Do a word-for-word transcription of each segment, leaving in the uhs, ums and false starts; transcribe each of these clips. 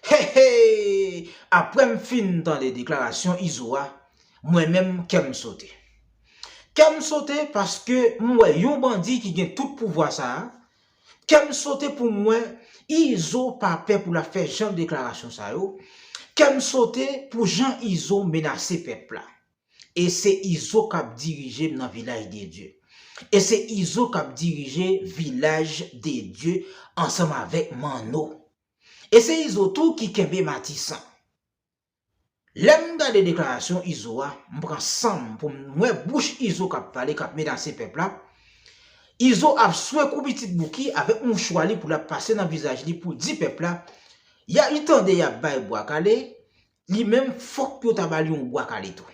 Hey, hey! Apre m fin tande deklarasyon Izo a, mwen menm kè m sote. Kè m sote paske m wè yon bandi ki gen tout pouvwa sa a. Kè m sote pou m wè Izo pa pè pou l ap fè jan deklarasyon sa yo. Kè m sote pou jan Izo menase pèp la. E se Izo k ap dirije m nan Vilaj de Dye. E se Izo k ap dirije Vilaj de Dye ansanm avèk Manno. E se Izo tou ki kenbe Matisan. Lè m gade deklarasyon Izo a, m pran san m pou m wè bouch Izo k ap pale, k ap menase pèp la. Izo ap swe kou pitit bouki avèk mouchwa li pou l ap pase nan vizaj li pou l di pèp la, y a, li tande y ap bay bwa kale, li menm fòk yo ta ba l yon bwa kale tou.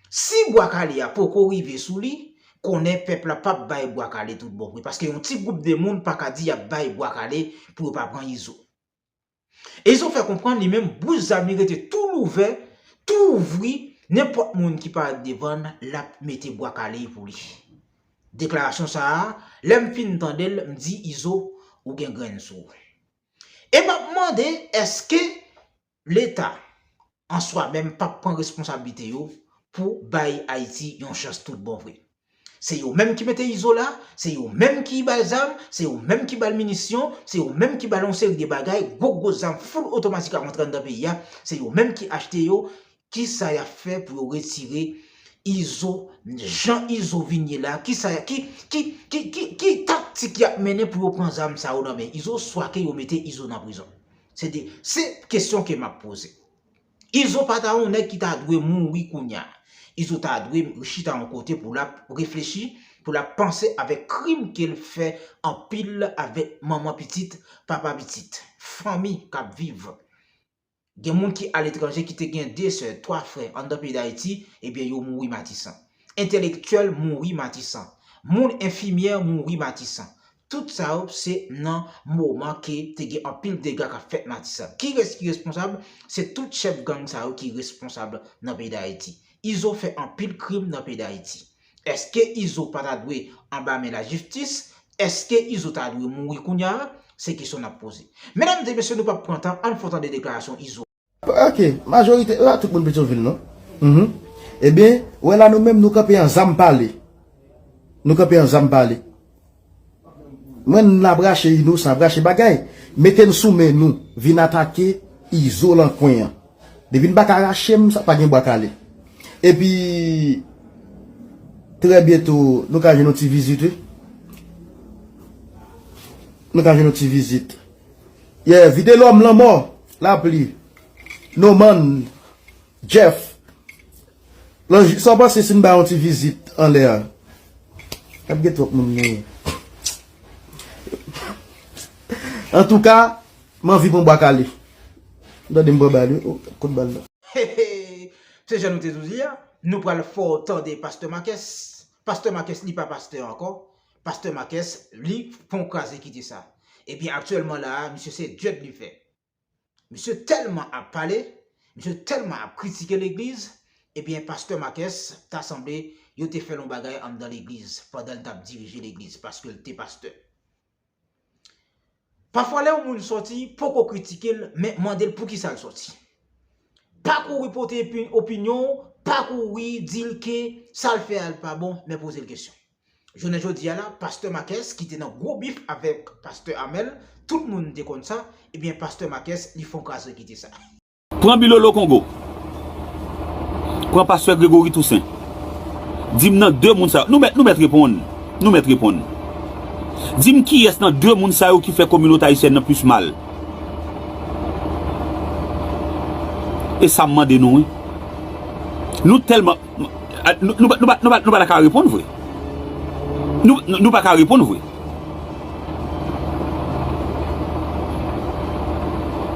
Si bwa kale a poko rive sou li, konnen pèp la p ap bay bwa kale tout bon vre, paske yon ti gwoup de moun pa ka di y ap bay bwa kale pou yo pa pran Izo. Izo fè konprann li menm bouch zam li rete tou louvè, tou ouvri, nenpòt moun ki parèt devan l, l ap mete bwa kale pou li. Deklarasyon sa a, lè m fin tande l, m di Izo, ou gen grenn sou ou. E m ap mande, èske Leta an swa menm p ap pran responsablite yo pou bay Ayiti yon chans tout bon vre? Se yo menm ki mete Izo la, se yo menm ki ba l zam, se yo menm ki ba l minisyon, se yo menm ki ba l yon seri de bagay, gwo gwo zam full otomatik ap rantre anndan peyi a, se yo menm ki achte yo, kisa y ap fè pou yo retire Izo, jan Izo vin ye la, kisa, ki, ki, ki, ki, ki taktik y ap mennen pou yo pran zam sa yo nan men Izo, swa ke yo mete Izo nan prizon? Se de, se kesyon ke m ap poze. Izo pa ta yon nèg ki ta dwe mouri kounye a. Izo ta dwe chita yon kote pou l ap reflechi, pou l ap panse avèk krim ke l fè anpil avèk manman pitit, papa pitit, fanmi k ap viv. Gen moun ki aletranje ki te gen de sè, twa frè anndan peyi Dayiti, ebyen yo mouri Matisan. Entèlektyèl mouri Matisan. Moun enfimyè mouri Matisan. Tout sa yo se nan moman ke te gen anpil dega k ap fèt Matisan. Kiyès ki responsab? Se tout chèf gang sa yo ki responsab nan peyi Dayiti. Izo fè anpil krim nan peyi Dayiti. Èske Izo pa ta dwe anba men lajistis? Èske Izo ta dwe mouri kounye a? Se kesyon n ap poze. Medam e mesye, nou p ap pran tan, ann fè w tande deklarasyon Izo. Ok, majorite, e pa tout moun Petyonvil non. Mhm. Ebyen, wè la nou menm nou kanpe an zam pale. Nou kanpe an zam pale. Mwen n ap rache inosan, ap rache bagay. Mete n sou men nou, vin atake Izo lan kwen an. Depi n pa ka rache m, sa pa gen bwa kale. Epi, trè byento, nou ka jwenn yon ti vizit, wi. Nou ka jwenn yon ti vizit. Yeah, Vide Lòm, Lanmò, Lapli, Noman, Jeff. Lanji, sa w panse si n bay yon ti vizit anlè a? Ap gen twòp moun genyen. Antouka, m anvi pran bwa kale. M tande m pran bal, wi. Oh, kout bal la. Se jan nou te toujou di a, nou pral fè w tande Pastè Makès. Pastè Makès, li pa pastè ankò. Pastè Makès, li fè yon kraze kite sa. Ebyen, aktyèlman la a, misye se djèd li fè. Misye tèlman ap pale, misye tèlman ap kritike legliz, ebyen, Pastè Makès ta sanble yo te fè l yon bagay anndan legliz pandan l t ap dirije legliz, paske l te pastè. Pafwa, lè yon moun sòti, poko kritike l, men mande l poukisa l sòti. Pa kouri pote epi-, opinyon w, pa kouri di l ke sa l fè a l pa bon, men poze l kesyon. Jounen jodi a la, Pastè Makès, ki te nan gwo bif avèk Pastè Amèl, tout moun te konn sa, ebyen, Pastè Makès, li fè yon kraze kite sa. Pran Bilolo Kongo. Pran Pastè Gregory Toussaint. Di m nan de moun sa yo. Nou mèt, nou mèt reponn. Nou mèt reponn. Di m kiyès nan de moun sa yo ki fè kominote ayisyèn nan plis mal. E sa m mande nou, wi. Nou tèlman, nou, nou, nou, nou, nou pa ta ka reponn vre. Nou, nou, nou pa ka reponn vre.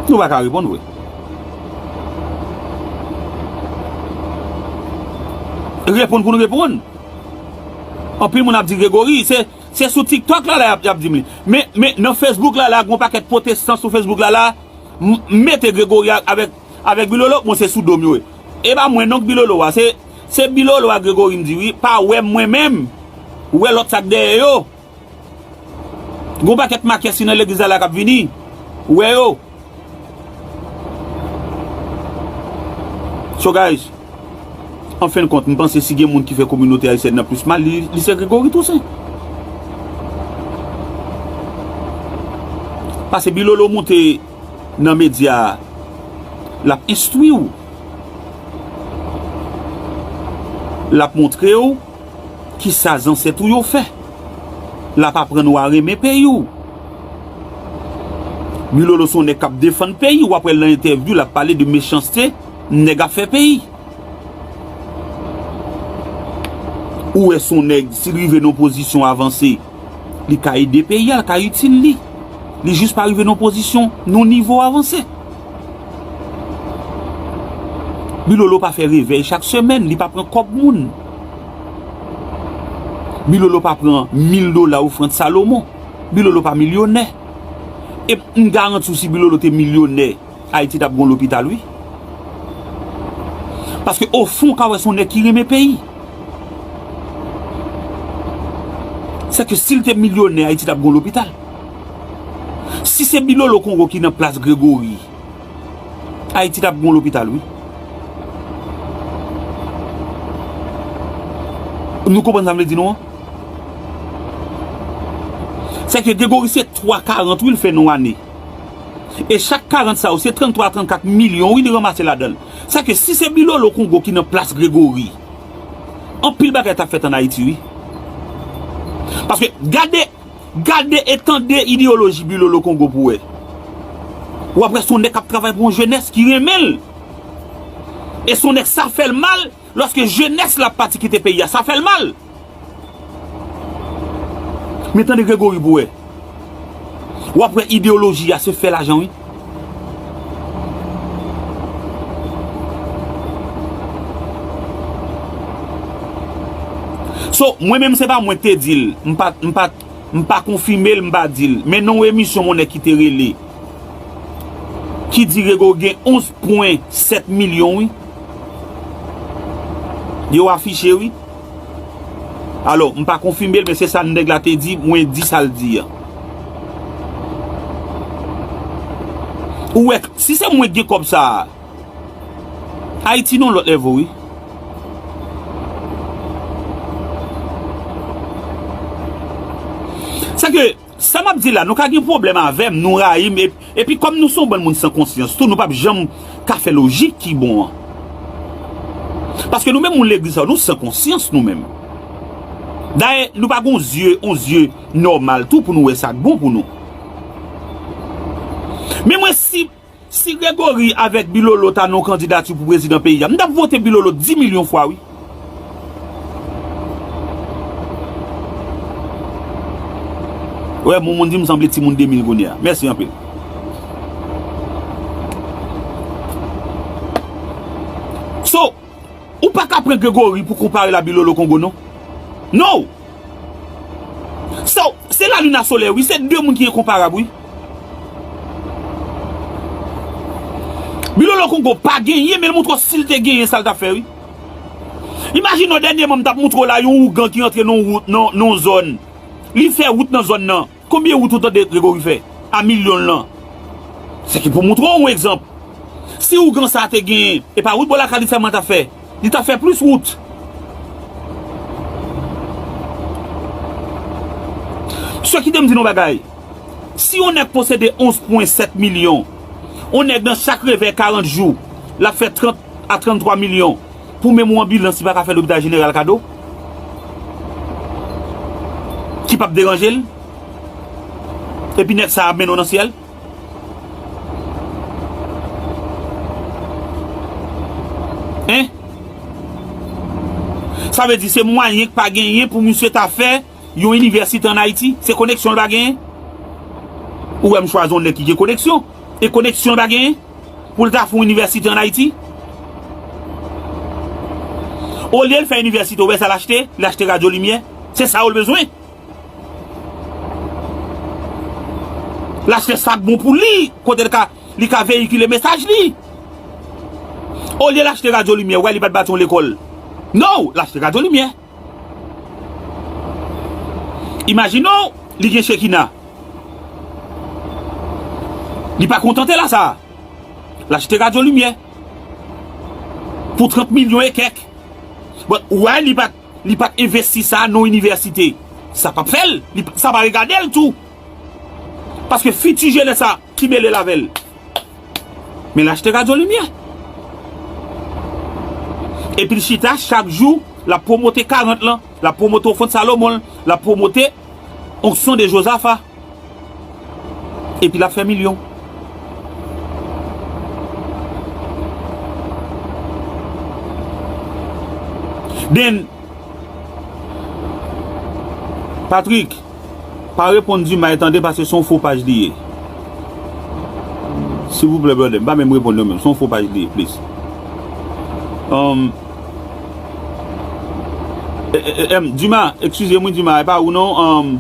Nou pa ka reponn vre. Reponn pou n reponn. Anpil moun ap di Gregory, se, se sou TikTok la, la y ap, y ap di m li. Men, men nan Facebook la, la, gon pakèt pwotestan sou Facebook la, la, m, m mete Gregory a, avèk, avèk Bilolo, bon, se sou do m yo ye. E pa mwen non k Bilolo a, se, se Bilolo a Gregory m di wi, pa wè m mwen menm. Ou wè lòt sa k dèyè yo. Gon pakèt Makès ki nan legliz la, la k ap vini. Ou wè yo. So guys, an fen de kont, m panse si gen moun ki fè kominote ayisyèn nan plis mal, li, li se Gregory Toussaint. Paske Bilolo moute nan medya a, l ap enstwi w. L ap montre w kisa zansèt ou yo fè. L ap aprann ou a renmen peyi w. Bilolo se yon nèg k ap defann peyi, w ap wè l nan entèvyou, l ap pale de mechanste nèg ap fè peyi. Ou wè se yon nèg, si l rive nan yon pozisyon avanse, li ka ede peyi a, l ka itil li. Li jis pa rive nan yon pozisyon, nan yon nivo avanse. Bilolo pa fè revèy chak semèn, li pa pran kòb moun. Bilolo pa pran mil dola ofrann Salomon. Bilolo pa milyonè. E m garanti w, si Bilolo te milyonè, Ayiti t ap gon lopital, wi. Paske, ofon, w ka wè se yon nèg ki renmen peyi. Sèke si l te milyonè, Ayiti t ap gon lopital. Si se Bilolo Kongo ki nan plas Gregory, Ayiti t ap gon lopital, wi. Nou konprann sa m vle di nou an? Sèke Gregory se twa karant, wi, l fè nan yon ane. E chak karant sa yo, se tranntwa a trannkat milyon, wi, li ranmase ladan l. Sèke si se Bilolo Kongo ki nan plas Gregory, anpil bagay t ap fèt ann Ayiti, wi. Paske gade, gade e tande ideyoloji Bilolo Kongo pou w wè. W ap wè se yon nèg k ap travay pou yon jenès ki renmen l. E se yon nèg sa fè l mal, lòske jenès la ap pati kite peyi a, sa fè l mal. Men tande Gregory pou w wè. W ap wè ideyoloji a se fè lajan, wi. So, mwen menm se pa mwen ki te di l, m pa, m pa, m pa konfime l, m pa di l. Men nan yon emisyon, yon nèg ki te rele, ki di Gregory gen onz pwen sèt milyon, wi. Yo afiche, wi. Alò, m pa konfime l, men se sa nèg la te di, mwen di sa l di a. Ou wè, si se mwen ki gen kòb sa a, Ayiti nan lòt level, wi. Sèke, sa m ap di la, nou ka gen pwoblèm avè m, nou rayi m, e, epi kòm nou se yon bann moun san konsyans tou, nou p ap janm ka fè lojik ki bon an. Paske nou menm moun legliz sa yo, nou san konsyans nou menm. Dayè, nou pa gen yon zye, yon zye nòmal tou pou nou wè sa k bon pou nou. Men mwen, si, si Gregory avèk Bilolo ta nan yon kandidati pou prezidan peyi a, m t ap vote Bilolo di milyon fwa, wi. Wè, moun, moun di m sanble timoun de mil kounye a. Mèsi anpil. So, ou pa ka pran Gregory pou konpare l a Bilolo Kongo, non. No! So, se lalin a solèy, wi. Se de moun ki enkonparab, wi. Bilolo Kongo pa genyen, men l montre w si l te genyen sa l t ap fè, wi. Imajine w, dènyèman, m t ap montre w la yon ougan ki antre nan yon wout, nan, nan yon zòn. Li fè wout nan zòn nan. Konbyen wout ou tande Gregory fè a milyon l lan? Se ki pou montre w yon egzanp. Si ougan sa a te genyen, e pa wout bò lakay li sèlman l t ap fè, li t ap fè plis wout. Mesye, kite m di nou yon bagay. Si yon nèg posede onz pwen sèt milyon, yon nèg nan chak revèy karant jou, l ap fè trant a tranntwa milyon pou menm yon anbilans li pa ka fè lopital jeneral kado, ki p ap deranje l, epi nèg sa a ap mennen w nan syèl? Hein? Sa vle di se mwayen k pa genyen pou misye ta fè yon inivèsite ann Ayiti? Se koneksyon l pa genyen? Ou wè m chwazi yon nèg ki gen koneksyon. E koneksyon l pa genyen pou l ta fè yon inivèsite ann Ayiti? Olye l fè inivèsite, ou wè sa l achte? L achte radyo limyè. Se sa yo l bezwen. L achte sa k bon pou li, kote l ka, li ka veyikile mesaj li. Olye l achte radyo limyè, wè li pa t bati yon lekòl. No, l achte radyo limyè. Imajine w, li gen Chekina. Li pa kontante la sa. L achte radyo limyè. Pou trant milyon e kèk. But why li pa t, li pa t envesti sa nan yon inivèsite? Sa p ap fè l. Li, sa pa regade l tou. Paske fiti jenès sa ki mele l avè l. Men l achte Radyo Limyè. Epi l chita chak jou, l ap pwomote karant lan, l ap pwomote ofrann Salomon, l ap pwomote onksyon de Jozafa. Epi l ap fè milyon. Then, Patrick, pa reponn Dumas tande, paske se yon fo paj li ye. Silvouplè, brother, m pa menm reponn yo menm. Se yon fo paj li ye, please. Um, e, e, e, em, Dumas, eskize m wi, Dumas, e pa ou non, um,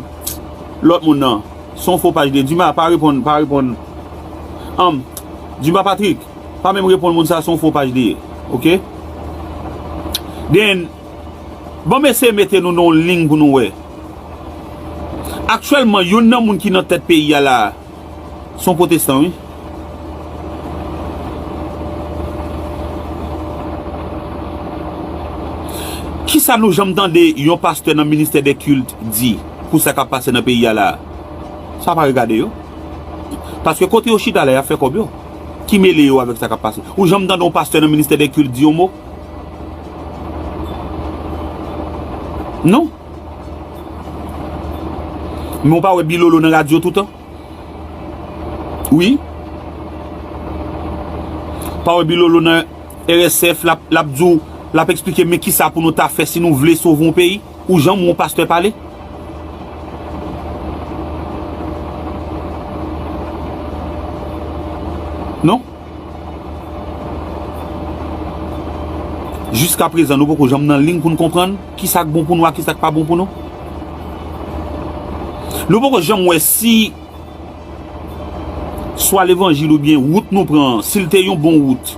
lòt moun nan. Se yon fo paj li ye. Dumas, pa reponn, pa reponn. Um, Dumas Patrick, pa menm reponn moun sa, se yon fo paj li ye. Oke? Then, ban m eseye mete nou nan yon liy pou nou wè. Aktyèlman, youn nan moun ki nan tèt peyi a la, se yon pwotestan, wi. Kisa nou janm tande yon pastè nan ministè de kilt di pou sa k ap pase nan peyi a la? Sa pa regade yo. Paske kote yo chita la, y ap fè kòb yo. Ki mele yo avèk sa k ap pase? Ou janm tande yon pastè nan ministè de kilt di yon mo? Non. Men w pa wè Bilolo nan radyo toutan? Wi. Pa wè Bilolo nan R S F, l ap, l ap di w, l ap eksplike men kisa pou nou ta fè si nou vle sove yon peyi. Ou janm wè yon pastè pale? Non. Jiska prezan, nou poko janm nan liy pou n konprann kisa k bon pou nou ak kisa k pa bon pou nou. Nou poko janm wè si swa levanjil oubyen wout nou pran an, si l te yon bon wout,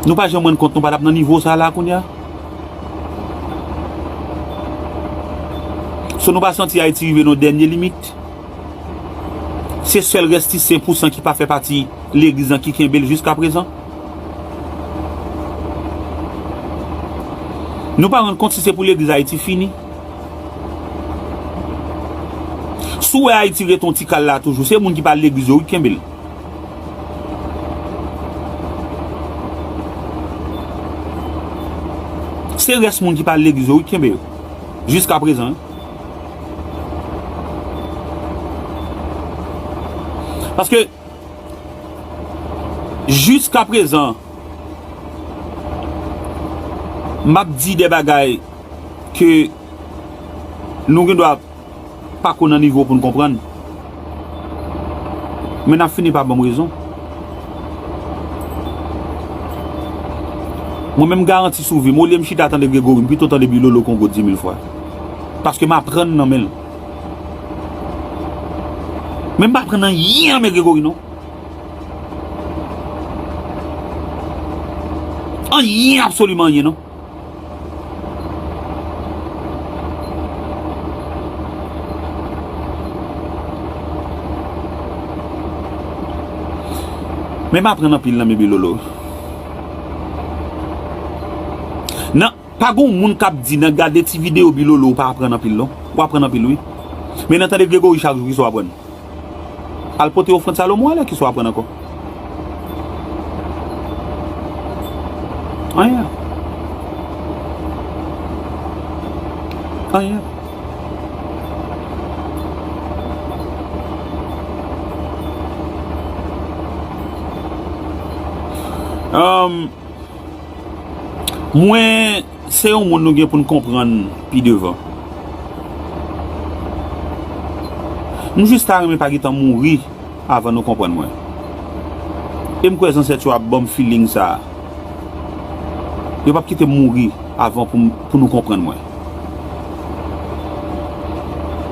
nou pa janm rann kont nou pa t ap nan nivo sa a la kounye a. So nou pa santi Ayiti rive nan dènye limit? Se sèl rèstis senk pousan ki pa fè pati legliz lan ki kenbe l jiska prezan. Nou pa rann kont si se pou legliz Ayiti fini. Si w wè Ayiti ret yon ti kal la toujou, se moun ki pa al legliz yo wi ki kenbe l. Se rès moun ki pa al legliz yo wi ki kenbe yo. Jiska prezan. Paske jiska prezan, m ap di de bagay ke nou gen dwa pako nan nivo pou n konprann. Men n ap fini pa ban m rezon. Mwen menm, m garanti sou vi m, olye m chita tande Gregory, m pito tande Bilolo Kongo di mil fwa. Paske m aprann nan men l. Men m pa aprann anyen nan men Gregory non. Anyen, absoliman anyen non. Men m aprann anpil nan men Bilolo. Nan, pa gon moun k ap di nan gade ti videyo Bilolo ou pa aprann anpil non. Ou aprann anpil wi. Men nan tande Gregory chak jou ki sa w aprann. Al pote ofrann Salomon alè, kisa w aprann ankò? Anyen. Anyen. Anm, Mwen, se yon moun nou gen pou n konprann pi devan. M jis ta renmen pa gentan mouri avan nou konprann mwen. E m kwè zansèt yo ap ban m feeling sa a. Yo p ap kite m mouri avan pou m, pou nou konprann mwen.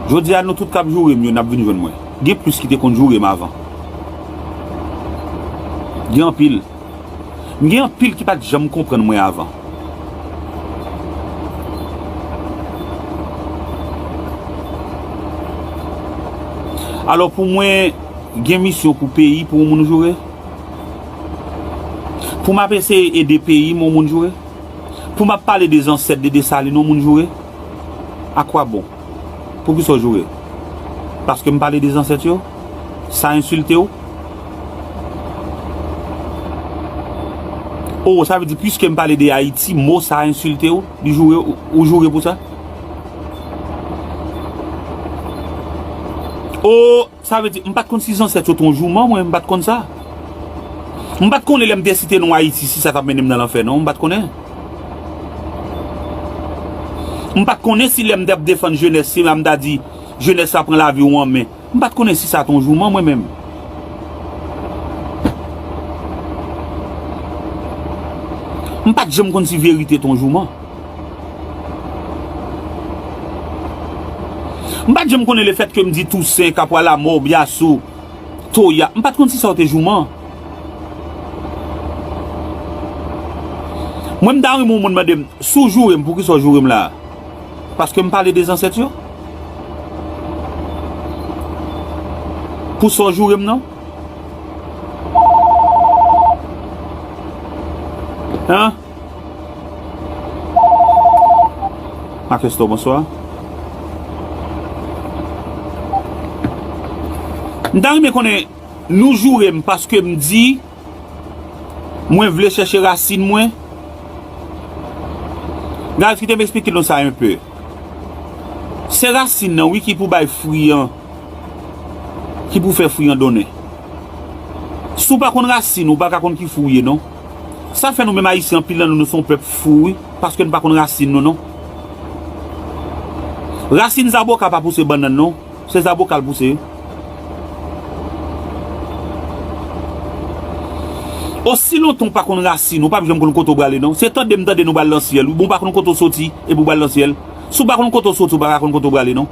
Jodi a, nou tout k ap joure m yo, n ap vin jwenn mwen. Gen plis ki te konn joure m avan. Gen anpil. M gen anpil ki pa t janm konprann mwen avan. Alò, pou mwen, gen misyon pou peyi, pou yon moun joure? Pou m ap eseye ede peyi m, yon moun joure? Pou m ap pale de zansèt, de Desalin, yon moun joure? A kwa bon? Poukisa w joure? Paske m pale de zansèt yo? Sa ensilte w? O, sa vle di, piske m pale de Ayiti, mo sa ensilte w? Li joure, ou, ou joure pou sa? O, sa vle di, m pa t konn si zansèt yo te yon jouman, mwen, m pa t konn sa. M pa t konnen lè m te site non Ayiti, si sa t ap mennen m nan lanfè, non, m pa t konnen. M pa t konnen si lè m t ap defann jenès, si la m ta di, jenès la pran lavi w an men. M pa t konnen si sa t yon jouman, mwen menm. M pa t janm konn si verite t yon jouman. M pa t janm konnen lefètke m di Tousen, Kapwa Lamò, Byaso, Toya. M pa t konn si sa yo te jouman. Mwen, m ta renmen yon moun mande m, si w joure m, poukisa w joure m la a? Paske m pale de zansèt yo? Pou sa w joure m nan? Hein? Makèsto, bonswa. M ta renmen konnen, nou joure m paske m di mwen vle chèche rasin mwen? Guys, kite m eksplike nou sa enpe. Se rasin nan, wi, ki pou bay fwi an, ki pou fè fwi an donnen. Si w pa konn rasin ou, w pa ka konn ki fwi w ye, non. Sa fè nou menm Ayisyen, anpil nan nou, nou se yon pèp fou, wi, paske n pa konn rasin nou, non. Rasin zaboka pa pouse bannann, non. Se zaboka l pouse. Osi lontan w pa konn rasin ou, w p ap janm konn kote w prale, non. Se tande m tande nou pral nan syèl, wi. Bon, w pa konn kote w soti, epi w pral nan syèl. Si w pa konn kote w soti, w pa ka konn kote w prale, non.